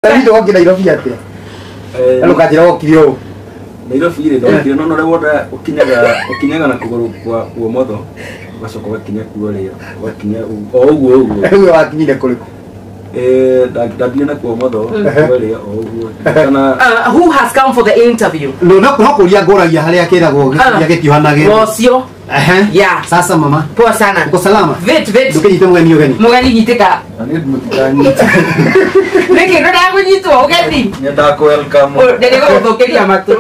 David wokire Nairobi atia? Ndũkanjĩre wokire ũũ. Nairobi rĩ, ndokire no ũrĩa wothe ũkinyaga na kũgũrũ kwa ũmotho, ũgacoka ũgakinya kuo rĩo, ũgakinya o ũguo ũguo. Rĩu wakinyire kũrĩkũ? Ndambire na kuo ũmotho, kuo rĩo o ũguo. Kana Who has come for the interview? No no kũria ngũragia harĩa kĩragwo gĩkuria gĩtiuhanagĩrwo. Wocio. Ehe. Yeah. Sasa mama. Poa sana. Uko salama? Vit vit. Ndũkĩnyite mũgeni ũgeni. Mũgeni nyitĩka. na niĩ mũtikanyite. Nĩkĩ ndũrakũnyitwo ũgeni? Nyendaga kũ welcome. Ndĩrĩgũgũthũkĩria matũ.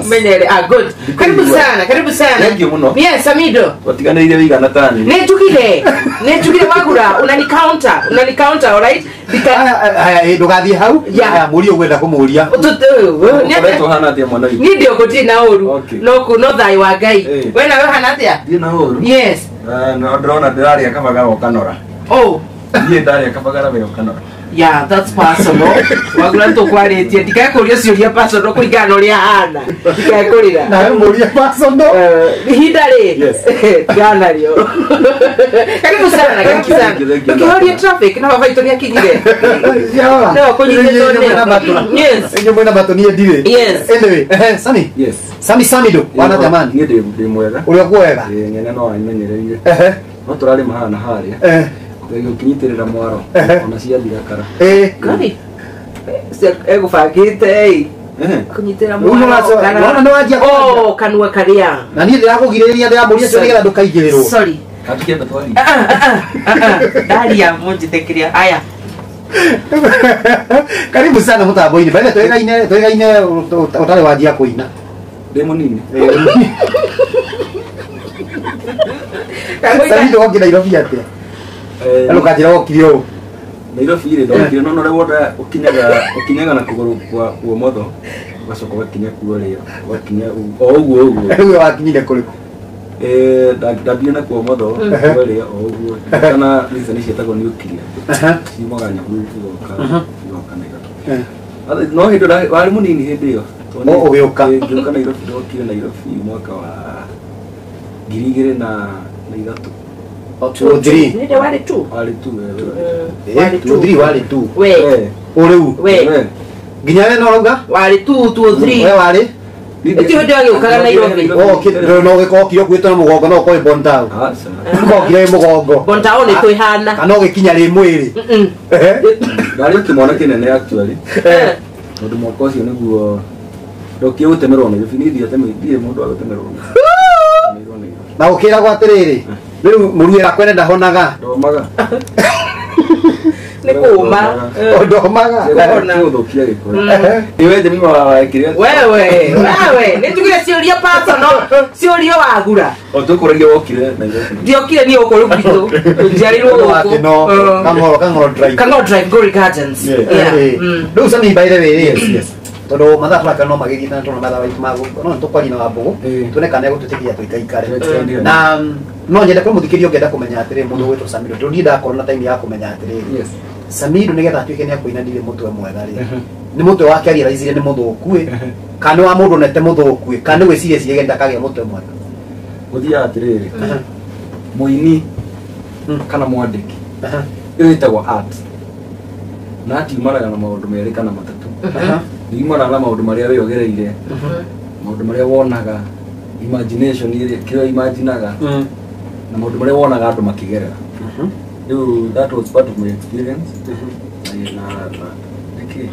Menyere. Ah, good. Karibu sana, karibu sana. Thank you mũno. Yes, Samido. Watiganĩire wĩigana tani. Nĩnjugire. Nĩnjugire wagura, unani counter, unani counter, all right? Bika Haya, haya, ndũgathiĩ hau. Yeah. Haya, mũrie ũgwenda kũmũria. Ũkoretwo hana atĩa mwana witũ? Niĩ ndĩ gũtirĩ na ũru. Okay. No kũ no thayũ wa Ngai. Eh. We nawe ũhana atĩa? Ndiĩ na ũru. Yes. No ndĩrona ndĩrarĩa kabagara ũkanora. Oh. Niĩ ndarĩa kabagara we ũkanora. Yeah, that's personal. Wagura tũkwarĩtie ndikekũria ciũria personal kũringana na ũrĩa ahana. Ndikekũrĩra. Nawe mũrie personal. Ihinda rĩ Yes. tiganario. Karibu sana, karibu Thank you, sana. thank you, thank you. Ũkĩhoria traffic na baba itũ nĩakinyire. Ciaora. No, kũnyitĩtwo Inyuĩ mwĩna matũ. nĩ. Yes. Inyuĩ mwĩna matũ niĩ ndirĩ. Yes. Anyway, ehe, Sami. Yes. Sami Samido, wana jamani. Niĩ ndĩ mwega. Ũrĩa kuwega. Ĩĩ, nyene no anmenyereire. Ehe. No tũrarĩma haha na harĩa. Eh. Ũkĩnyitĩrĩra mwaro Ehe. ona ciathira kara. Eh. Ngai. Egũbangĩte ĩ. Ehe. Kũnyitĩra Rĩu nĩ ũracoka- nĩwona nĩ wanjia kwaria. Oh, kanua karĩa. Na niĩ ndĩrakũgirĩrĩria ndĩramũria cio nĩgetha ndũkaigĩrĩrwo. Sorry. Katikenda twaria. Ah, ah, ah, ah, ah. Ndaria mũnjĩtĩkĩria. Aya. Karibu sana mũtambo-inĩ. By the way, twĩgaine ũtarĩ wanjia kũina. Ndĩ mũnini. Samido wokire Nairobi atĩa? Ndũkanjĩre wokire ũũ. Nairobi rĩ, ndokire no ũrĩa wothe ũkinyaga na kũgũrũ kwa ũmotho, ũgacoka ũgakinya kuo rĩo, ũgakinya o ũguo ũguo. Rĩu wakinyire kũrĩkũ? Ndambire na kuo ũmotho, kuo rĩo o ũguo. Kana reason ciĩtagwo nuclear. Aha. Ciumaga Nyahururu igoka Nairobi. Eh. No hĩndĩ warĩ mũnini hĩndĩ ĩyo. O, ũgĩũka. Ngĩũka Nairobi, ndokire Nairobi mwaka wa 2003. O, two, three. Nĩ ndĩ warĩ tu. Warĩ tu wewe. Eh, two, three warĩ tu. We. Eh, Ũ rĩu. We. we. Nginya we no ũrauga? Warĩ tu, two, three. We warĩ? Ĩti hĩndĩ agĩũkaga Nairobi. No ũgĩkokire ũkuĩtwo na mũgongo no ũkorwo wĩ Bontau. Aca. Ũkokire wĩ mũgongo. Bontao nĩ twĩhana. Kana ũgĩkinya rĩ mwĩrĩ. Mm-mm. Ehe. Ndarĩ o kĩmwana kĩnene actually. Eh. Tondũ mwaka ũcio nĩguo ndokire gũtemerwo Nairobi. Niĩ ndirĩ mũndũ wa gũtemerwo Nairobi. Nairobi. Na ũkĩragwo atĩrĩrĩ, rĩu mũruĩra kwene ndahonaga. Ndomaga. Nĩ kũũma. Eh. Ndomaga. Kũhona. Gũthũkia gĩkũyũ. Ehe. Nĩwe Jemima wa kĩrĩa. Wewe, wewe, nĩ njugire ciũria personal, ciũria wagura. O tũkũragia wokire Nairobi. Ndiokire niĩ gũkũ rĩu gwitũ. Njiarĩirwo Wake gũkũ. no Eh. Kang'oro Kang'oro Drive. Kang'o Drive, Ngori Gardens. Yeah. Yeah. Eh. Mm. Rĩu Sami by the way rĩ, tondũ mathaa tũraka no magĩthiĩ na tondũ mathaa maitũ magũ no nĩtũkwaria na Wambũgũ Eh. tuone kana egũtwĩtĩkĩria tũikaikare Tũikaikare. na no nyende kwĩ mũthikĩria ũngĩenda kũmenya atĩrĩ mũndũ ũgwĩtwo Samido tondũ niĩ ndakorwo na time ya kũmenya atĩrĩrĩ Yes. Samido nĩgetha atuĩke nĩ akũina ndirĩ mũtwe mwega rĩ nĩ mũtwe wake arealize nĩ mũthũku ĩ kana nĩ wa mũndũ onete mũthũku ĩ kana nĩ gwĩciria ciria genda akagĩa mũtwe mwega. Gũthiaga atĩrĩrĩ, mũini kana mwandĩki ĩyo ĩtagwo art na art yumanaga na maũndũ merĩ kana matatũ. Yumanaga na maũndũ marĩa wĩyogereire, maũndũ marĩa wonaga, imagination ĩrĩa kĩrĩa imaginaga, na maũndũ marĩa wonaga andũ makĩgerera. Rĩu that was part of my experience. Na nĩkĩ?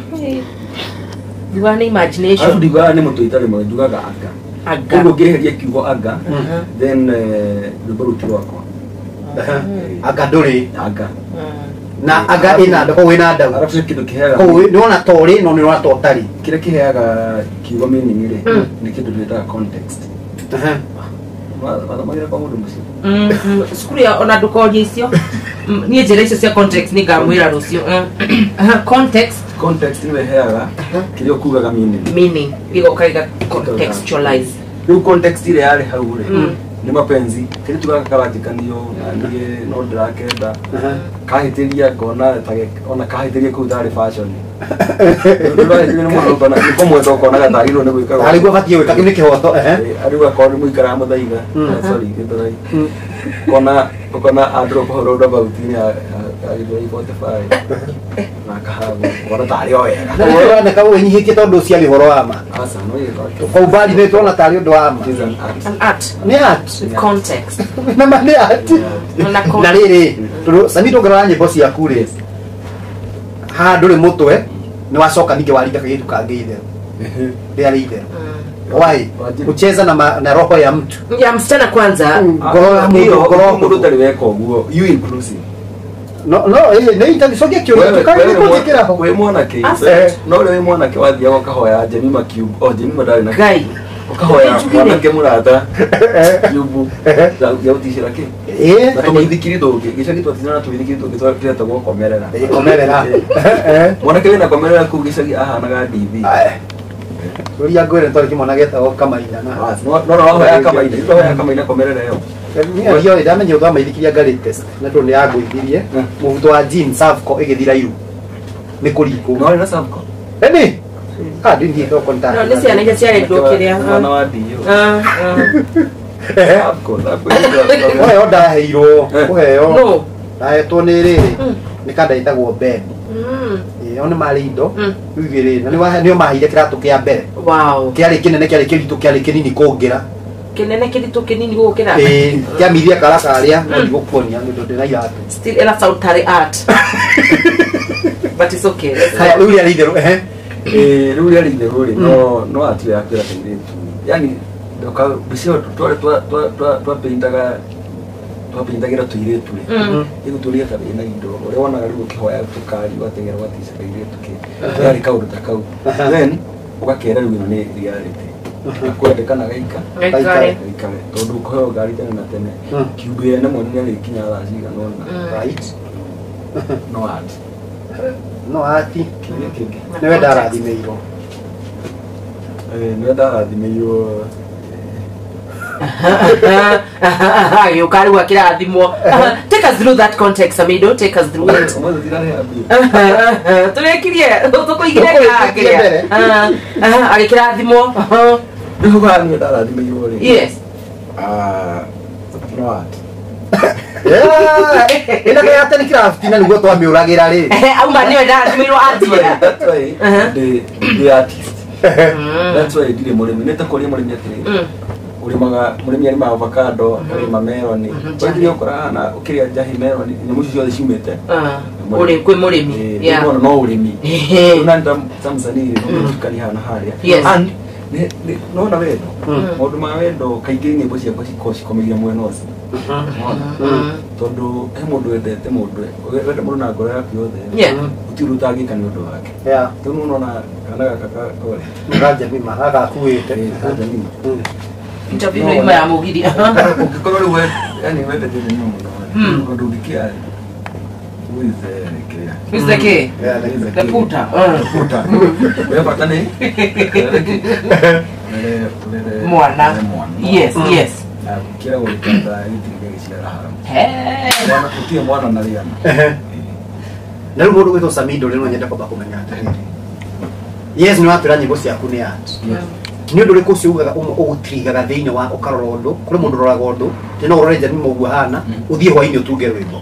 Njugaga nĩ Arabu imagination. ndiugaga nĩ mũtwe itarĩ mwega, njugaga anga. Anga. Koguo ngĩeheria kiugo anga, then rwĩmbo rũu ti rwakwa. Anga ndũrĩ Anga. na anga ĩna nda koguo ĩna ndau Arabu kĩndũ kĩheaga koguo nĩwona ta ũrĩ no nĩwona ta ũtarĩ. kĩrĩa kĩheaga kiugo meaning rĩ, nĩ kĩndũ twĩtaga context. Wathomagĩra kwa mũndũ mũciĩ? Cukuru ya ona ndũkorie icio. Niĩ njĩra icio cia context nĩ ngamwĩra rũciũ. Aha, context Context nĩwe ĩheaga kĩrĩa ũkugaga meaning. meaning gĩgoka gĩga contextualize. Rĩu context ĩrĩa yarĩ hau rĩ, nĩ mapenzi kĩrĩa tugaga karanjĩkanio na niĩ no ndĩrakenda kahĩtĩria ngona ona kahĩtĩria kũu tarĩ fashion. Ndũrahĩtĩria nĩ mũndũ ũkona nĩ kũmwenda ũkonaga tagĩrĩirwo nĩ gwĩka Arĩguo batiĩ gwĩka kĩu nĩ kĩhoto ehe. Rĩu akorwo nĩ mũikaraga mũthaiga, sorry, gĩthurai, ũkona ũkona androp hau roundabout-inĩ ya Agaikara Githurai 45 na akahago wona tarĩ o wega. Na nĩ tũroneka wĩnyihĩtie tondũ ũcio ũhoro wa ma. Aca no yĩthake. Kwa umbali nĩ tũrona tarĩ ũndũ wa ma. It is an art. An art Nĩ art. with context. Na ma nĩ art. Na Na context. rĩrĩ, tondũ Sami tũngĩrora nyĩmbo ciaku rĩ, haha ndũrĩ mũtwe, nĩ wacoka ningĩ waringa kairĩtu kangĩ itherũ. Rĩarĩ itherũ. Why? Kucheza na roho ya mtu. Ya msichana kwanza. Ngoro ya mũndũ, ngoro Mũndũ ũtarĩ weka ũguo, you inclusive. No, no, nĩ itagĩcokia kĩũria tũkageria kũnjĩkĩra ho. Wĩ mwanake no ũrĩa wĩ mwanake wathiaga ũkahoya Jemima cube, oh Jemima ndarĩ na Ngai. ũkahoya Njugire. mwanake mũrata cube ya gũticĩra kĩ Ĩĩ. na tũmĩithikiri tũngĩ gĩcagi twatinana na tũmĩithikiri tũngĩ twetagwo komerera. Ĩĩ, komerera. Mwanake wĩna komerera kũu gĩcagi ahanaga ndithi. Ũria ngwĩre nĩ twarĩ kĩmwana getagwo Kamaina na. No no wahoya Kamaina, wahoya Kamaina komerera ĩyo. Niĩ ndiũĩ, ndamenyire ũndũ wa maithikiri anga latest, na tondũ nĩ yangũithirie mũbuto wa jeans Savco ĩgĩthira iru nĩ kũringwo. No warĩ na Savco? Ĩni? Ah, ndĩ thoko No, nĩ ciana iria ciarendirwo kĩrĩa. Mwana wa ndiũ. Savco, Savco. Kũheo ndaheirwo, kũheo. No. Ndahetwo nĩ rĩrĩ, nĩ kanda ĩtagwo Ben. Ĩĩ, o nĩ marĩ indo. Rĩu ithuĩ rĩ, na nĩo maheire kĩratũ kĩa mbere. Wow. Kĩarĩ kĩnene, kĩarĩ kĩritũ, kĩarĩ kĩnini kũngĩra. Kĩnene kĩritũ kĩnini gũgũkĩra. Ĩĩ, kĩamirie kara karĩa, no ndigũkuonia nĩ ũndũ ndĩna iratũ. Still ĩna sound tarĩ art. But it's okay. Haya, rĩu rĩarĩ itherũ, ehe. Rĩu rĩarĩ itherũ rĩ, no no art ya kwĩra kairĩtu. Yani ndoka mbica ĩyo twarĩ twapaintaga twapaintagĩra tũirĩtu rĩ. Ĩgũtũria ta wĩna indo ũrĩa wonaga rĩu ũkĩhoya tũkari ũgateng'era ũgatica kairĩtu kĩ. Yarĩ kaũndũ ta kau. Then ũgakera rĩu ĩno nĩ reality. Gakwende kana gaika. Gaikare. Gaikare. Tondũ ũkũheo ngari tene na tene. Kiumbe yene mwene nĩarĩkinya thaa cigana ũna. Right. No art. No art. Kĩũria kĩngĩ. Nĩwe ndarathimĩirwo. Nĩwe ndarathimĩirwo. Agĩũka rĩu akĩrathimwo. Take us through that context, Amido. Take us through it. Ũmũthĩ ndirarĩha mbia. Tũrĩkirie, tũkũigire mbere. Agĩkĩrathimwo. Rĩu haha nĩwe ndarathimĩirwo rĩ. Yes. No art. Ĩna kĩrĩa nĩ craft na nĩguo twamĩũragĩra rĩ. Auma nĩwe ndarathimĩirwo atĩa. That's why the artist. That's why ndirĩ mũrĩmi. Nĩ ta kũria mũrĩmi atĩrĩrĩ. Ũrĩmaga mũrĩmi arĩmaga avocado, akarĩma meloni. Ũrĩmi ũkora hana ũkĩrĩa njahi meloni, nyamũ icio ciothe ciumĩte. Ũrĩ kwĩ mũrĩmi. Yeah. No ũrĩmi. Na ta msanii no mũtukani hana harĩa. Yes. And nona wendo. Maũndũ ma wendo kaingĩ nyĩmbo ciakwa cikoragwo cikomeire mwena ũcio. Tondũ he mũndũ wendete mũndũ, wenda mũndũ na ngoro yaku yothe. Gũtirĩ ũndũ ũtangĩka nĩ ũndũ wake. Rĩu nĩ ũrona kana gaka ka kore. Ka Jemima, gagakuĩte. Ka Jemima. Interview nĩ ima ya mũgithi. Ũngĩkorwo rĩu yani wendete Jemima mũno ũndũ ũngĩkĩa who is kĩrĩa? Who is the key? The puta. Puta. We bata nĩ Mwana. Yes, yes. Kĩra gũgĩkanda gĩtirĩ gĩgĩciara haramu. Mwana gũtirĩ mwana na rĩana. Na rĩu mũndũ gwĩtwo Samido rĩ no nyende kwamba kũmenya atĩrĩrĩ. Yes, nĩ watwĩra nyĩmbo ciaku nĩ art. Nĩ ũndũ ũrĩkũ ũcio ugaga ũgũtrigaga thĩinĩ wa ũkarora ũndũ, kũrĩ mũndũ ũroraga ũndũ, nĩ no ũrore Jemima ũguo ahana, ũthiĩ hwainĩ ũtunge rwĩmbo.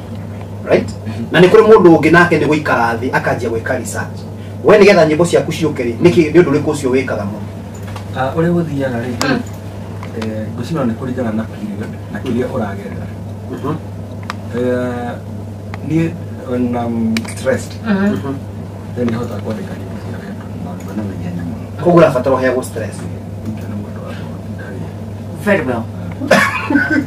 Right? Na nĩ kũrĩ mũndũ ũngĩ nake nĩ gũikara thĩ akanjia gwĩka research. We nĩgetha nyĩmbo ciaku ciũke rĩ, nĩkĩ nĩ ũndũ ũrĩkũ ũcio wĩkaga mũno? Ũrĩa gũthiaga rĩ, ngwĩciria nĩ kũringana na period na kĩrĩa ũragerera. Niĩ when I'm stressed, then nĩhotaga kwandĩka nyĩmbo cia wendo na na ihenya mũno. Koguo ũrabatara ũheagwo stress. Very well.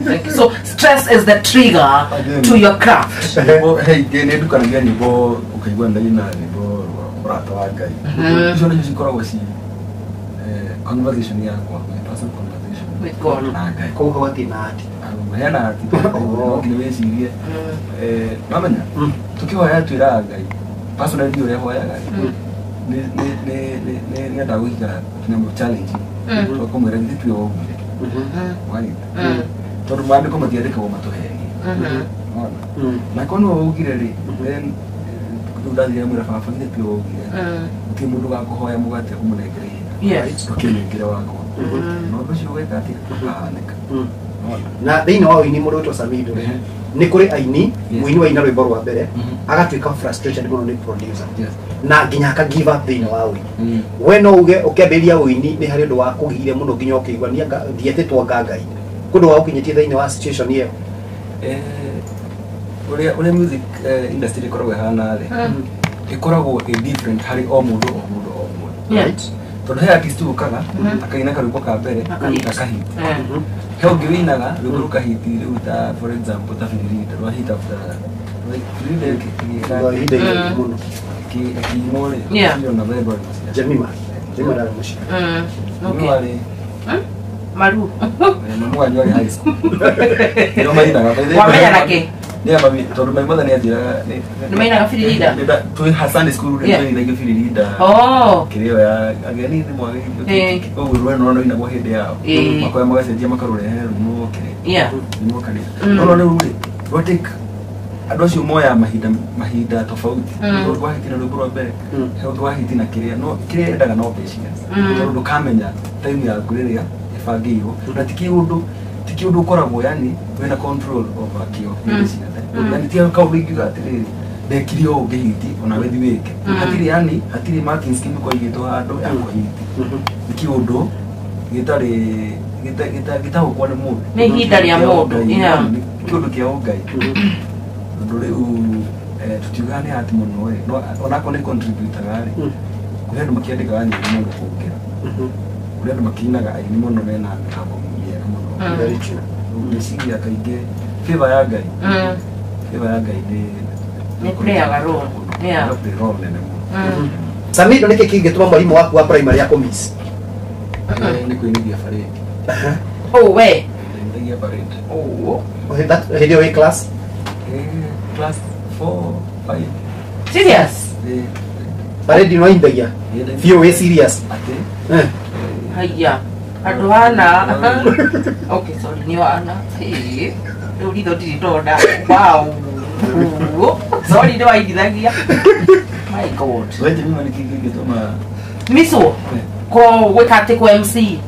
Thank you. So stress is the trigger to your craft. Hey, nĩ ndukanagia nyĩmbo ũkaigua ndaina nyĩmbo mũrata wa Ngai. Icio nĩcio cikoragwo ci conversation yakwa, my personal conversation with God. Na Ngai. Koguo gũtirĩ na ati. Hena ati, no nginya wĩcirie. Mamenya, tũkĩhoya twĩraga Ngai. Personally ũrĩa hoyaga nĩ nyendaga gũikara nyamũ challenge. Tũkamwĩra githĩ tuwe waugire. Wanyita. Tondũ maandĩko matiandĩkagwo matũhenie. Na korwo nĩwe waugire rĩ, then rĩu ndathire mwĩra baba githĩ tuwe waugire. Gũtirĩ mũndũ ũgakũhoya mũgate ũmũnengere ihiga. Ndũkĩnengere wakwa. Na ũndũ ũcio ũgeka atĩa? Ũkahanĩka. Na thĩinĩ wa ũini mũndũ wĩtwo Samido rĩ, Nĩ kũrĩ aini Yes. mũini waina rwĩmbo rwa mbere agatuĩka frustrated mũno nĩ producer na nginya aka give up thĩinĩ wa ũini. We no uge ũkĩambĩrĩria ũini nĩ harĩ ũndũ wa kũgire mũno nginya ũkĩigua niĩ ndietĩtwo nga Ngai kũndũ wa ũkinyĩtie thĩinĩ wa situation ĩyo. Ũrĩa music industry ĩkoragwo ĩhana rĩ, ĩkoragwo ĩ different harĩ o mũndũ o mũndũ o mũndũ. Yeah. Right? Tondũ he artist ũkaga akaina karwĩmbo ka mbere Akahit. gakahit. He ũngĩ wĩinaga rwĩmbo rũkahiti rĩu, ta for example ta Firirita rwahit after Firirita. Thutha wa ihinda iraihu mũno. Ĩkĩinwo rĩ, Yeah. ona Bebo arĩ mũciari. Jemima Jemima ndarĩ mũciĩ. Mami warĩ Maru. Mamu wanyu arĩ high school. Nĩo mainaga. By the way, Wamenya nake? Nĩ mami, tondũ my mother nĩ anjĩraga Nĩ mainaga Firirida? Twĩ Sunday school rĩ, twainagio Firirida. Oh. Kĩrĩa ya ageni nĩ mwagĩrĩirwo ũguo rweno rũinagwo hĩndĩ yao. Makoya magacenjia makarũrehe rũinwo kĩrĩa. Rũinwo kanitha. No rĩu rĩ, rwa take andũ acio moyaga mahinda mahinda tofauti. Ũngĩ wahiti na rwĩmbo rwa mbere, he ũngĩ wahiti na kĩrĩa, no kĩrĩa yendaga no patience. Tondũ ndũkamenya time yaku rĩrĩa ĩbangĩirwo, na ti kĩũndũ ũkoragwo yani wĩna control over kĩo hĩndĩ ciothe. Yani ti kaũndũ ingiuga atĩrĩrĩ, ndekire ũũ ngĩhiti ona we thi wĩke. Hatirĩ, yani hatirĩ marking scheme ĩkoragwo ĩigĩtwo handũ ya kũhiti. Nĩ kĩũndũ gĩtarĩ gĩtaũkwo nĩ mũndũ. Nĩ ihinda rĩa mũndũ, Ngai, yeah. nĩ kĩũndũ kĩa ũngai. Tondũ rĩu tũtiugaga nĩ ati mũno ĩ, no onakorwo nĩ contributaga rĩ, kũrĩ andũ makĩandĩkaga nyĩmbo mũno kũngĩra. Kũrĩ andũ makĩinaga aini mũno mena mĩgambo mĩega mũno. Very true. Rĩu ngwĩciria kaingĩ favor ya Ngai, favor ya Ngai nĩ Nĩ playaga role, yeah. Ĩga play role nene mũno. Samido, nĩkĩ kĩngĩtũma mwarimũ waku wa primary akũmiss? Nĩ kũinithia parade. Oh, we. Ndainithagia parade. Oh. Hĩndĩ ĩyo wĩ class? Class 4 5. Serious? Parade no indagia biũ wĩ serious? Atĩ Haya. Andũ ana. Okay, sorry, nĩ ana. Hey. Rĩu ritho ndirĩ ndona. Wow. Sorry, nĩ waigithagia. My God. We Jemima, nĩ kĩĩ kĩngĩtũma Miso. Ko gwĩka atĩ kwa MC.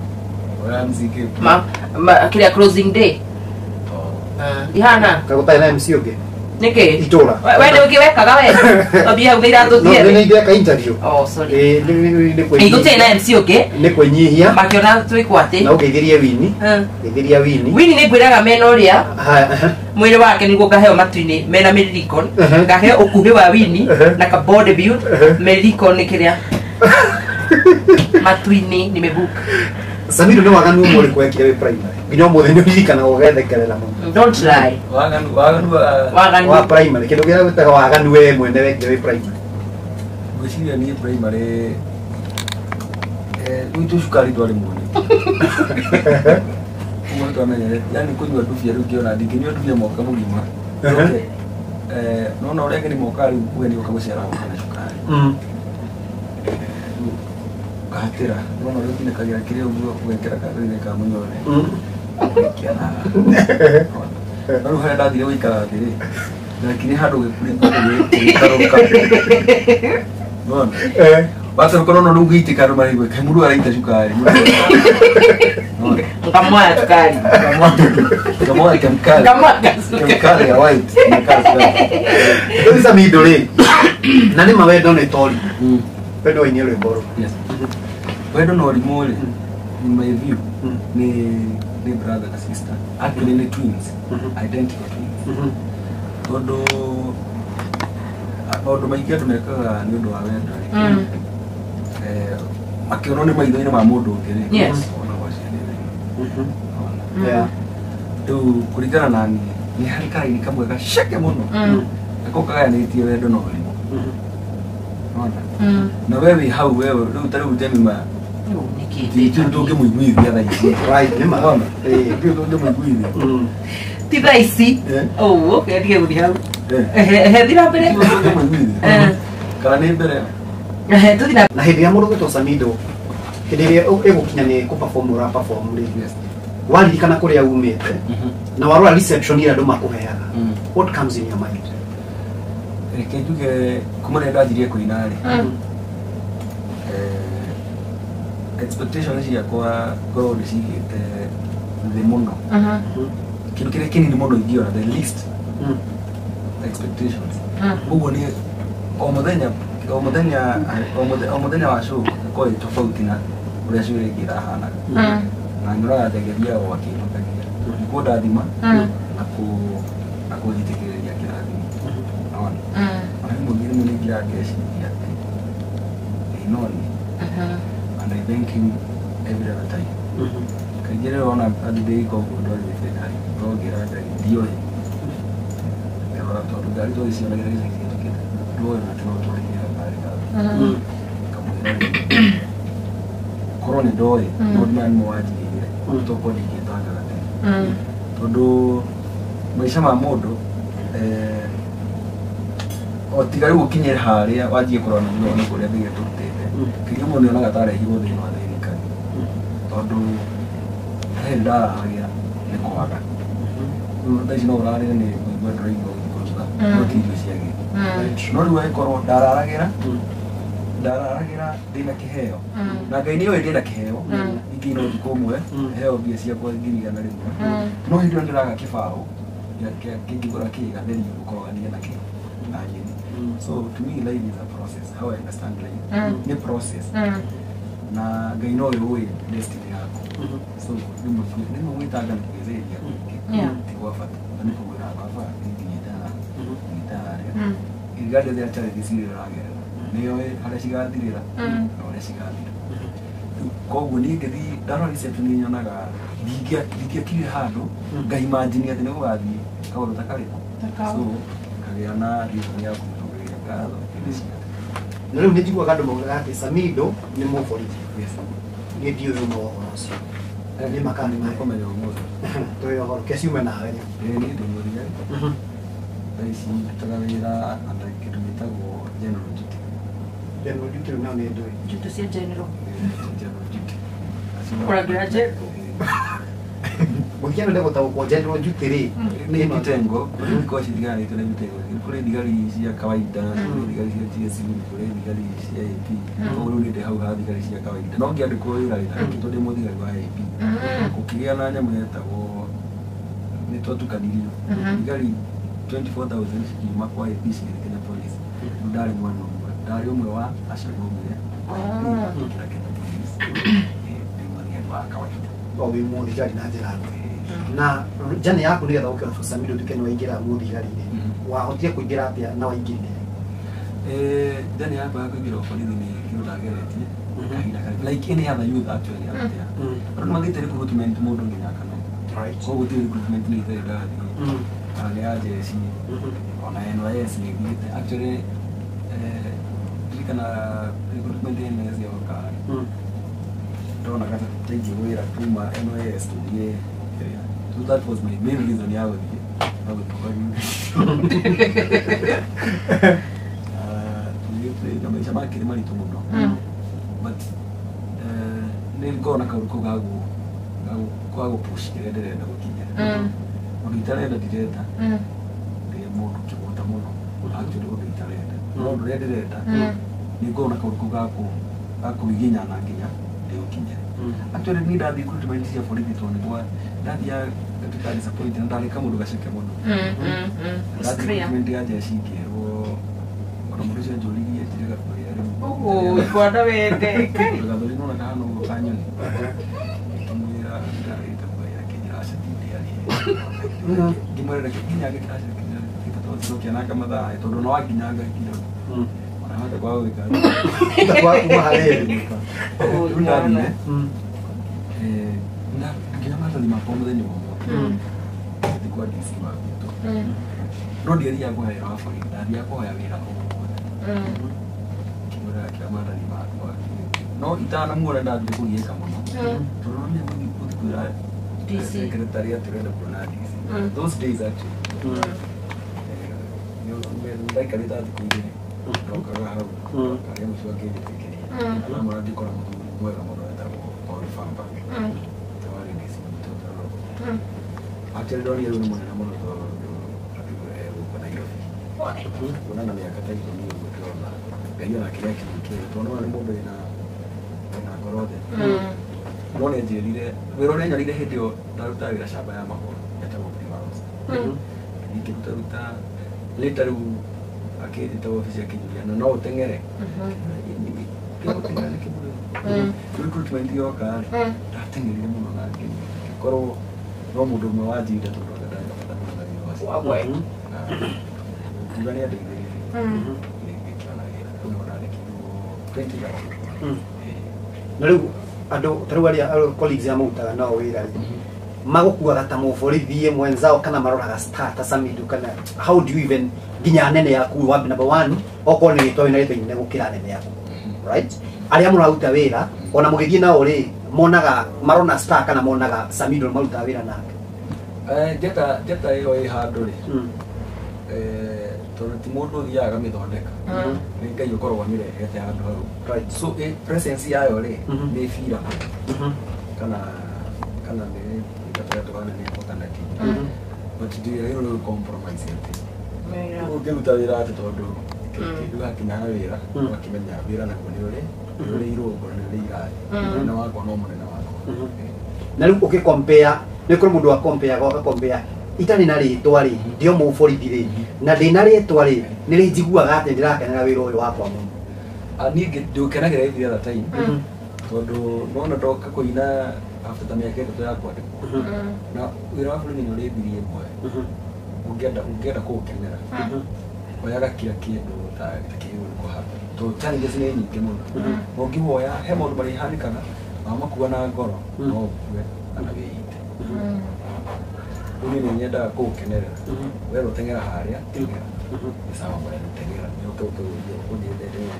Oya MC? Ma kĩrĩa closing day. Ihana. Kagũtarĩ na MC ũngĩ Nĩkĩ? itũra. We nĩ ũngĩ wekaga we. Twambie hau thĩira No, tũthiĩ. nĩ ndeka interview. Oh, sorry. Nĩ Gũtirĩ na MC ũngĩ. nĩ kwĩnyihia Makĩona twĩkwo atĩ. na ũngeithirie wini, ngeithiria wini. Wini nĩ ngwĩraga mena ũrĩa Haya, aha. mwĩrĩ wake nĩguo ngaheo matu-inĩ mena mĩririkon, ngaheo ũkuhĩ wa wini na ka body build. Mĩririkon nĩ kĩrĩa matu-inĩ nimebook. Samido, nĩ waganu ũmwe ũrĩkũ wekire wĩ primary nginya ũmũthĩ nĩ ũririkanaga ũgethekerera mũno? Don't lie. Waganu wa Waganu. Wa primary, kĩndũ kĩrĩa gwĩtaga waganu we mwene wekire wĩ primary. Ngwĩciria niĩ primary gwitũ cukari ndwarĩ muoni ũguo twamenyere yani kũnyua ndubia. Rĩu ngĩona ndingĩnyua ndubia mwaka mũgima. Okay. Nona ũrĩa ageni mokaga rĩu, ũgeni ũka gũcera goka na cukari. Rĩu ũkahatĩra, nona ũrĩa ũtinĩkagĩra kĩrĩa ũguo, ũgekĩra karũinĩ ka mũnyore, ũgaikia na no rĩu harĩa ndathire gũikara thĩ rĩ, ndakinyire handũ gĩkunĩko gĩtarũka, nona wacerũka, nona rĩu gĩitĩka, andũ maraigua kaĩ mũndũ araita cukari. Nona Ngamwaya cukari. Ngamwaya kemikali. Ngamwaya cukari. Kemikali ya white inakaa cukari. Rĩu Samido rĩ, na nĩ ma wendo nĩ tori wendo wainie rwĩmbo rũ. Yes. Wendo na ũrimũ rĩ, in my view, nĩ brother na sister. Actually nĩ twins, identical twins. Tondũ maũndũ maingĩ andũ mekaga nĩ ũndũ wa wendo rĩ, makĩonwo nĩ maitho-inĩ ma mũndũ ũngĩ rĩ, onagwo acio nĩ ũrimũ. Ona. Rĩu kũringana na niĩ, nĩ harĩ karaini kamwe gaceke mũno gako kagayanĩtie wendo na ũrimũ. Ona na we wĩ hau wewe rĩu, ta rĩu Jemima, Rĩu nĩkĩ? ti tũngĩmũiguithia thaa ici. Right, nĩ ma. Ona ti tũngĩmũiguithia. Ti thaa ici. Oh, okay, ndige gũthiĩ hau. Ehe, ehe, thiĩ na mbere. Ti tũngĩmũiguithia kana nĩ mbere. Ehe, tũthiĩ na Na hĩndĩ ĩrĩa mũndũ gwĩtwo Samido, hĩndĩ ĩrĩa ĩgũkinya nĩ kũ-perform ũra perform rĩ, waririkana kũrĩa umĩte na warora reception ĩrĩa andũ makũheaga, what comes in your mind? Reke njuge kuma rĩrĩa ndanjirie kũina rĩ, expectations ciakwa ngorwo ndĩcigĩte thĩ mũno. Kĩndũ kĩrĩa kĩnini mũno ingĩona, the least Expectations. Ũguo nĩ o mũthenya o mũthenya o mũthenya wa show ĩkoragwo ĩ tofauti na ũrĩa show ĩrĩa ĩngĩ ĩrahanaga. Na nyonaga ndegeria o akĩhotagia kũndathima na na kũnjitĩkĩrĩria kĩrathimo. Naona ona rĩmwe rĩmwe nĩ nginya ngeciria atĩ ĩ no niĩ, and I thank him every other time. Kaingĩ rĩrĩa wona atĩ ndĩika ũguo ndwagĩrĩte ngari ndongĩra Ngai ndiũĩ ngerora tondũ ngari tũgĩcionagĩra gĩcagi gĩtũkĩte ndũĩ na no tũrĩhĩra ngari kamwĩra korwo nĩ ndoĩ maũndũ maya nĩmo wanjigĩire tokorwo ndingĩtangaga tene tondũ maica ma mũndũ o tiga rĩu ũkinye harĩa wanjie kũrora na thutha one kũrĩa thĩ ĩtũrutĩte kaingĩ mũndũ nĩonaga ta arehirwo thĩinĩ wa thĩinĩkani tondũ he ndararagĩra nĩ kwaga. Rĩu thaa ici no ũrarĩre nĩ kũigua ndũraigua gũthiĩ kũruga no ti irio ciagĩte. No rĩu angĩkorwo ndararagĩra ndĩna kĩheo na Ngai nĩoĩ ndĩna kĩheo ingĩina ũtukũ ũmwe heo mbia ciakwa 100,000 no hĩndĩ ĩyo ndĩraga kĩbaũ kĩngĩgũra kĩ gatheri ũkorogania nakĩo na nyeni. So to me life is a process. How I understand life nĩ process na Ngai nowe ũĩ destiny yaku. So rĩmwe gwĩtanga na kwĩrĩria kũingĩ ti gwa bata na nĩ kũmwĩra baba nginyĩte haha nginyĩte harĩa regardless ya challenges iria ũragerera nĩoĩ harĩa cigathirĩra na ũrĩa cigathira. Koguo niĩ ngĩthiĩ ndarora reception nĩ nyonaga ndingĩakire handũ ngaimagine atĩ nĩ gũgathiĩ kaũndũ ta karĩkũ. So ngagĩa na reason ya kũmũcokeria ngatho hĩndĩ ciothe. Na rĩu nĩ njiguaga andũ maugaga atĩ Samido nĩ mũborithi. Yes. Niĩ ndiũĩ ũmwe wa ũhoro ũcio. Nĩ makana nĩ kũmenya ũmũthĩ. Tũĩ ũhoro keciume nawe rĩu. Ĩĩ niĩ ndĩ mũthigari. Thaa ici ndutaga wĩra under kĩndũ gĩtagwo general duty. General duty rĩu nayo nĩ ndũĩ. Duty cia general. General duty. Kũrangĩra general. Mũhiano nĩ gũtaũkwo general duty rĩ. Nĩ vitengo, kũrĩ vikosi itiganĩte na vitengo. Kũrĩ thigari cia kawaida, kũrĩ thigari cia GSU, kũrĩ thigari cia AP. Koguo rĩu niĩ ndĩ hau ha thigari cia kawaida. No ngĩandĩkwo wĩra rĩ, tondũ ndĩ mũthigari wa AP. Gũkĩgĩa na nyamũ yetagwo nĩ twatukanirio. Thigari 24,000 cikiuma kwa AP cigĩthiĩ Kenya Police. Rĩu ndarĩ mwena ũmwe, ndarĩ ũmwe wa acio maumire kwa AP makĩingĩra Kenya Police. Ndĩ mũthigari wa kawaida. O wĩ mũthigari na njĩra nguhĩ. Na journey yaku nĩgetha ũke Samido ũtuĩke nĩ waingĩra mũthigari-inĩ wahotire kũingĩra atĩa na waingĩrire? Journey yakwa ya kũingĩra borithi nĩ kĩndũ ndageretie kahinda karaihu like any other youth actually out there. Andũ nĩ mathiĩte recruitment mũndũ nginya akanoga. Koguo gũtirĩ recruitment nĩ itarĩ ndathiĩ kana nĩ ya jeshi ona NYS nĩ thiĩte actually. Ndirikana recruitment ya NYS yoka ndonaga ta ingĩgwĩra kuma NYS tũthiĩ kĩrĩa. So that was my main reason ya gũthiĩ ya gũthiĩ kwa na maica makĩrĩ maritũ mũno but nĩ ngoragwo na kaũndũ kau ga gũpush kĩrĩa ndĩrenda gũkinyĩra. Ũndũ itarenda ndirenda, ndĩ mũndũ kĩgũta mũno actually ũndũ itarenda no ũndũ ũrĩa ndĩrenda nĩ ngoragwo na kaũndũ kau ga kũgiginyana nginya ndĩũkinyĩre. Actually niĩ ndathiĩ recruitment cia borithi tondũ nĩgwa ndathiaga ngatuĩka disappointed na ndarĩ kamũndũ gaceke mũno. Ndathiĩ recruitment ya jeshi ngĩrwo ona mũndũ ũcio anjũririe njĩre gathũri rĩu. Ũguo ikwana wende. Gathũri nona kahana ũguo ka nyoni. Ngĩmwĩra ndarĩte mũgai akĩnjĩra aca ndingĩarie. Ngĩmwĩra reke nginyage aca tondũ mathaa tondũ no wanginyanga nginya ona hata kwaga gwĩka Kwa kuma harĩ. Rĩu ndathire nginya maratathi makwa mũthenya ũmwe ngĩthiĩ kwa DC wa gwitũ no ndiathiaga kũhoya wĩra wa borithi ndathiaga kũhoya wĩra o wothe. Ngĩmwĩra kĩra maratathi makwa no itanamuona ndathire kũgiĩka mũno tondũ no nĩgũthiĩ kwĩra DC secretary atĩ ũrenda kuona DC those days actually. Ndaikarĩte thikũ igĩrĩ ndokaga hau karĩa mũcio akĩnjĩtĩkĩria aramwĩra ngĩkora mũthuri mwega mũno wetagwo Paul Famba warĩ DC witũ actually ndonire rĩu nĩ mũnene mũno tondũ gũkũ Nairobi kuona na mĩaka ta ikũmi ũguo ndĩrona Ngai onake nĩ akinyũkĩte tondũ nĩ mũndũ wĩna ngoro thĩ. No nĩ anjĩrire wĩra ũrĩa nyonire hĩndĩ ĩyo ndarutaga wĩra camba ya mahũa yetagwo Primrose. Ngĩruta later rĩu akĩnjĩta wabici akĩnjũria na no ũteng'ere. Gũteng'era nĩ kĩbũrũ. Recruitment yoka rĩ, ndateng'erire mũno na ngĩkorwo no mũndũ ũmwe wanjirire tondũ anga ndarĩ na bata mũno na wĩra ũcio. Na ngiuga nĩ andeithĩrĩrie. Ngĩkĩona wĩra. Rĩu nĩho ndandĩkirwo 2013. Na rĩu andũ ta rĩu arĩa colleagues arĩa mũrutaga nao wĩra rĩ, magũkuaga ta mũborithi mwenzao kana maroraga star ta Samidoh kana how do you even nginya anene yaku wa number one okorwo nĩ rĩtwa wĩna rĩtwa inene gũkĩra anene yaku, right? Arĩa mũraruta wĩra ona mũgĩthiĩ nao rĩ, monaga marona star kana monaga Samidoh marutaga wĩra nake? Njata njata ĩyo ĩ handũ rĩ, tondũ ti mũndũ ũthiaga agamĩthondeka, nĩ Ngai ũkoragwo amĩrehete handũ hau. So presence yayo rĩ, nĩ ĩbiraga kana nĩ gatagatĩ wa nene yakwa kana ti, but ndĩragĩrĩirwo nĩ compromise atĩ ũngĩruta wĩra atĩ tondũ kĩndũ gakinya ha wĩra, ũgakĩmenya wĩra naguo nĩ ũrĩ irũngo na nĩ ũrĩ irathi. Mũnene wakwa no mũnene wakwa. Na rĩu ũgĩcompare, nĩ kũrĩ mũndũ wa compare goka compare itarĩ na rĩtwa rĩ, ndio mũborithi rĩ, na ndĩna rĩtwa rĩ, nĩ rĩ njiguaga atĩ ndĩrakenera wĩra ũyũ wakwa mũno? Niĩ ndiũkenagĩra every other time tondũ nona ndoka kũina after ta mĩaka 3 ya kwandĩkwo na wĩra wa bũrũri nĩ ũrĩ thiri ĩmwe ũngĩenda kũũkenera, oyaga kila kĩndũ ta kĩgĩrĩirwo nĩ kũhanda tondũ challenges nĩ nyingĩ mũno. Na ũngĩwoya he maũndũ marĩhanĩkaga wamakua na ngoro, no ũkue kana wĩite. Rĩu niĩ nĩ nyendaga kũũkenerera. Werwo teng'era harĩa, teng'era, nĩ sawa mũnene, teng'era nĩ ũke ũkĩũrie ũthiĩte teng'era,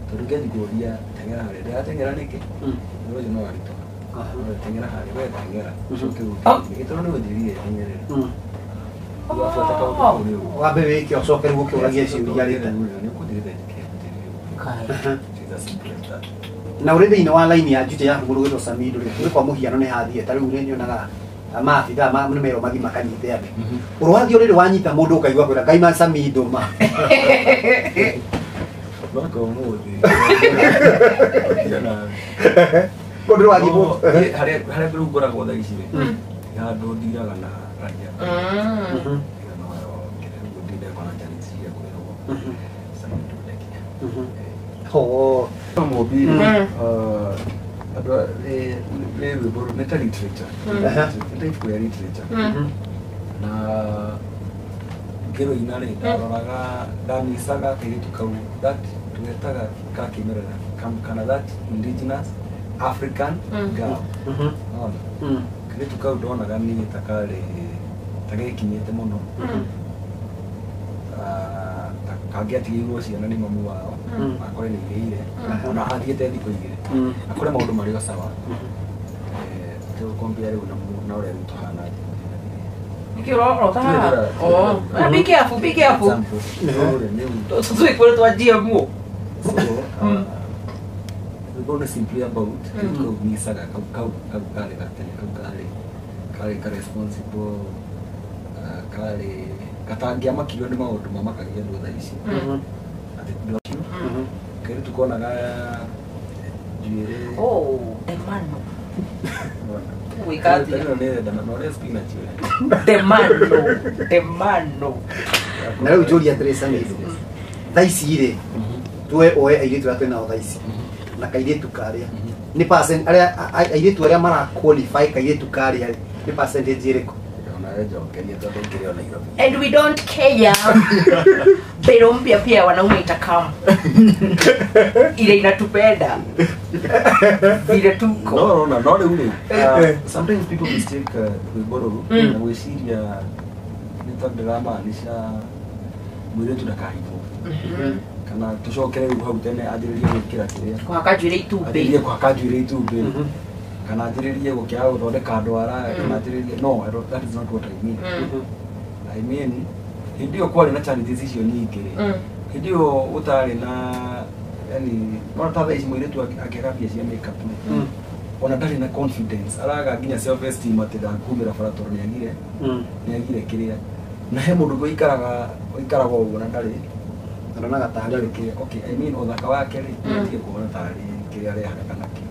tondũ ngĩanji kũũria teng'era harĩa ndĩrateng'era nĩkĩ, ũndũ ũcio no waritũha. No teng'era harĩa we teng'era ũcoke ũke nĩkĩ, tondũ nĩ ũnjĩrire teng'erere. Wabuata kaũndũ kau nĩ ũguo. Wambe wĩke ũcoke rĩu ũkĩũragia ciũria rĩta. Nĩ ũkũnjĩrĩte njĩke njĩrire. It's as simple as that. Na ũrĩ thĩinĩ wa line ya njute yaku mũndũ gwĩtwo Samidoh rĩ, nĩ kwa mũhiano nĩ hathiĩ ta rĩu nĩ nyonaga maabithaa nĩ merwo mathiĩ makanyite andũ, ũrĩ wathiĩ ũrĩrĩ wanyita mũndũ ũkaigua kwĩra Ngai ma Samidoh ma? Mwaka ũmũthĩ. Ndiona. Kũndũ wathiĩ No, mũndũ harĩa rĩu ngoragwo thaa ici rĩ, handũ ndiraga na raia. Ndindekwa na challenge cia kwĩrwo Samidoh ndekinya. Oh. Mũmbi andũ nĩ rwĩmbo nĩ ta literature, nĩ ta ibuku rĩa literature, na ngĩrũina rĩ, ndaroraga ndamicaga kairĩtu kau that tũgetaga ka kĩmerera kana that indigenous African girl. Nona kairĩtu kau ndonaga niĩ ta karĩ ta gekinyĩte mũno. Ta kangĩatigĩirwo ciana nĩ mamu wao, akore nĩ irĩire ona athiĩte thikũ 2, akore maũndũ marĩ o sawa. Tũgũkombia rĩu na ũrĩa rĩu tũhana. Nĩkĩ ũrorota haha? Oh, be careful, be careful. Example, rũrĩ nĩ Tũtwĩkwĩre twa GMO. So, rwĩmbo nĩ simply about kĩndũ kau micaga kau karĩ gatene kau karĩ ka responsible, karĩ gatangĩamakirio nĩ maũndũ mamakagia andũ thaa ici atĩ andũ acio kairĩtu konaga njuĩrĩ. Oh, demano. Gwĩka atĩa? Ĩno nĩ ĩrenda na ũrĩa spinach ũrĩa. Demano. Demano. Na rĩu njũria atĩrĩ, Samidoh, thaa ici rĩ, tuwe oe airĩtu arĩa twĩnao thaa ici na kairĩtu karĩa nĩ percent arĩa airĩtu arĩa mara qualify kairĩtu karĩa rĩ, nĩ percentage ĩrĩkũ? Onawe njokeria tondũ ngĩrĩ o Nairobi. And we don't care. Mbero mpya pia wanaume itakam. Ile inatupenda. Vile tuko. No, rĩu rĩ, sometimes people mistake rwĩmbo rũu na gwĩciria nĩ ta ndĩramaanisha mũirĩtu ndakahithwo kana tũcokere rĩu hau tene anjĩrĩrie gwĩkĩra kĩrĩa Kũhaka njuĩrĩ itumbĩ. Anjĩrĩrie kũhaka njuĩrĩ itumbĩ kana anjĩrĩrie gũkĩaga gũthondeka ndwara kana anjĩrĩrie, no, I don't, that is not what I mean. I mean hĩndĩ ĩyo kwarĩ na challenges icio nyingĩ rĩ, hĩndĩ ĩyo gũtarĩ na yani nona ta thaa ici mũirĩtu angĩaga mbia cia makeup rĩ, ona ndarĩ na confidence, araga nginya self esteem atĩ ndakumĩra bara tondũ nĩagire kĩrĩa, na he mũndũ ũngĩ ũikaraga ũguo na ndarĩ Ndonaga tarĩ ndarĩ kĩrĩa. Okay, I mean ũthaka wake rĩ, atige kuona tarĩ kĩrĩa arehaga kana kĩ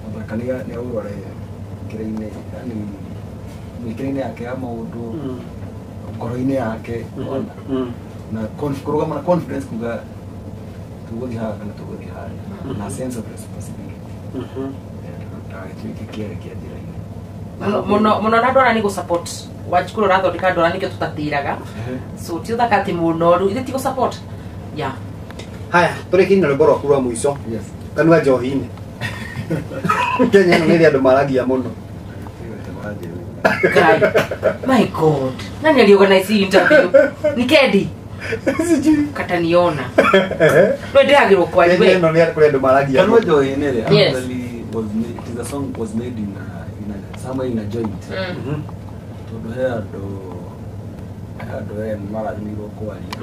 ũthaka nĩ aũrore kĩrĩa-inĩ, yani mĩkĩre-inĩ yake ya maũndũ. Ngoro-inĩ yake ona na kũrũgama na confidence kuga tũgũthiĩ haha kana tũgũthiĩ harĩa na sense of responsibility ndagagĩtuĩke kĩere kĩa njĩra-inĩ Muno muno na ndona ni gå support Wanjikuru ũrathondeka ndora nĩkĩo tũtatĩraga so ti ũthaka atĩ mũno rĩu ithe ti gũ support yeah. Haya, tũrĩkirie na rwĩmbo rwaku rwa mũico. Yes. Kanua njohi-inĩ. Kenya ĩno nĩ ĩrĩ andũ maragia mũno. Guy, my God, nani aliorganize hii interview? Ni Kedi kataniona no ndĩragĩrwo Kenya kwariwe ĩno nĩ kũrĩ andũ maragia Kanua mũno. njohi-inĩ rĩ, Yes. actually was made, it is a song was made in a somewhere in a joint. Tondũ he andũ he marathimĩirwo kwaria.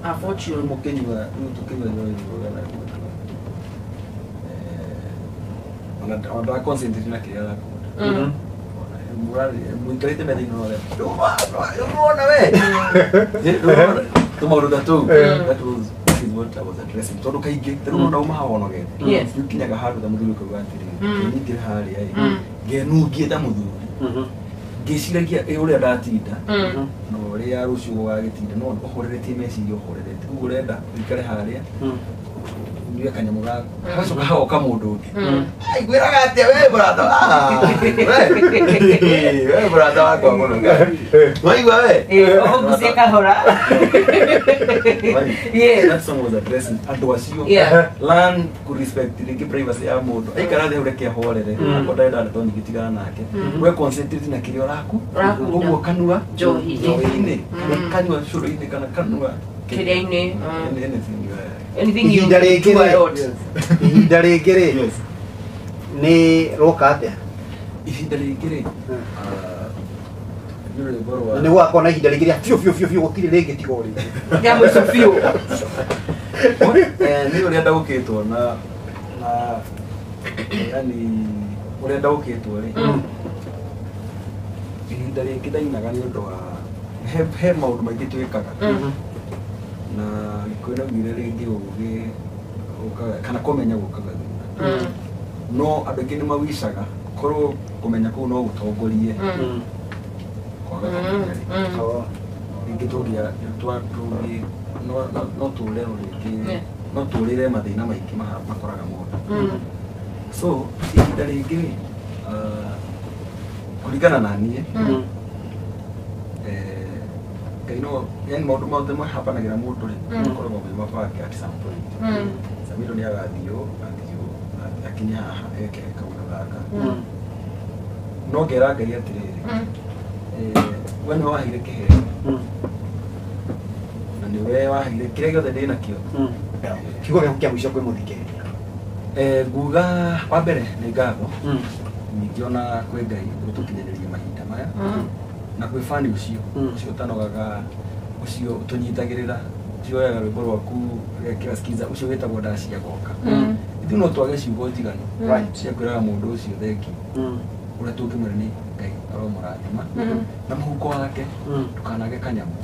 A fortune. Mũkĩnyua rĩu tũkĩnyua njohi na mũndũ ona ndara concentrate na kĩrĩa arakunda. Mũikarĩte metha-inĩ no ũrona we tũmaũndũ ta tũu. That is what I was addressing tondũ kaingĩ ta rĩu nona uma haha ũnogete. Yes. Rĩu kinyaga handũ ta mũthuri ũkauga atĩrĩrĩ, nyingĩre harĩa ĩ ngenungie ta mũthuri ngĩciragia ĩ ũrĩa ndatinda na ũrĩa rũciũ gũgagĩtinda no ũhoreretie meciria ũhoreretie ũguo ũrenda ũikare harĩa unyue kanyamũ gaku hagacoka hagoka mũndũ ũngĩ. Ai, ngwĩraga atĩa we mũrata we mũrata wakwa mũno waigua we. Ũgucie kahora. Yes. That song was addressing andũ acio. Learn ku respect rĩngĩ privacy ya mũndũ aikara thĩ hau reke ahorere akorwo ndarenda ndeto nyingĩ tigana nake we concentrate na kĩrĩa ũraku Ũrakunda. ũguo kanua Njohi-inĩ. njohi-inĩ kana kanua cũrũ-inĩ kana kanua Kĩrĩa-inĩ. Anything you Anything you Ihinda rĩngĩ do a rĩ. lot. Ihinda rĩngĩ rĩ Yes. nĩ rwoka atĩa? Ihinda rĩngĩ rĩ nĩ rwĩmbo rwa Na nĩ gũgakorwo na ihinda rĩngĩ rĩa biũ biũ biũ biũ gũtirĩ rĩngĩ tiga o rĩngĩ. Rĩa mũico biũ. Nĩ ũrĩa ndaũkĩtwo na yani ũrĩa ndaũkĩtwo rĩ ihinda rĩngĩ ndainaga nĩ ũndũ wa he maũndũ maingĩ twĩkaga na Gĩkũyũ naugire rĩngĩ ũgĩ ũkaga kana kũmenya gũkaga thutha no andũ aingĩ nĩ mawicaga korwo kũmenya kũu no gũtongorie kwaga kũmenya rĩ rĩngĩ tũngĩa tũngĩ no tũrerwo rĩngĩ no tũrĩre mathĩna maingĩ makoraga mũndũ so ihinda rĩngĩ rĩ kũringana na niĩ Ngai no yani maũndũ mothe mahapanagĩra mũndũ rĩ makoragwo me mabange at some point. Samido nĩ agathiĩ ũũ athiĩ ũũ akinye haha eke kaũndũ gaka no ngera Ngai atĩrĩrĩ we nĩwe waheire kĩheo na nĩwe waheire kĩrĩa gĩothe ndĩ nakĩo. Kiugo gĩaku kĩa mũico kwĩ mũthikĩrĩria. Nguga wa mbere nĩ ngatho ningĩ ona kwĩ Ngai gũtũkinyĩrĩria mahinda maya na kwĩ bani ũcio ũcio ũtanogaga ũcio ũtũnyitagĩrĩra ũcio woyaga rwĩmbo rwaku ũgekĩra skiza ũcio wĩtagwo ndacia goka ithuĩ no twage ciugo njiganu cia kwĩraga mũndũ ũcio thengi ũrĩa tũngĩmwĩra nĩ Ngai aromũrathima na mũhuko wake ndũkanage kanyamũ.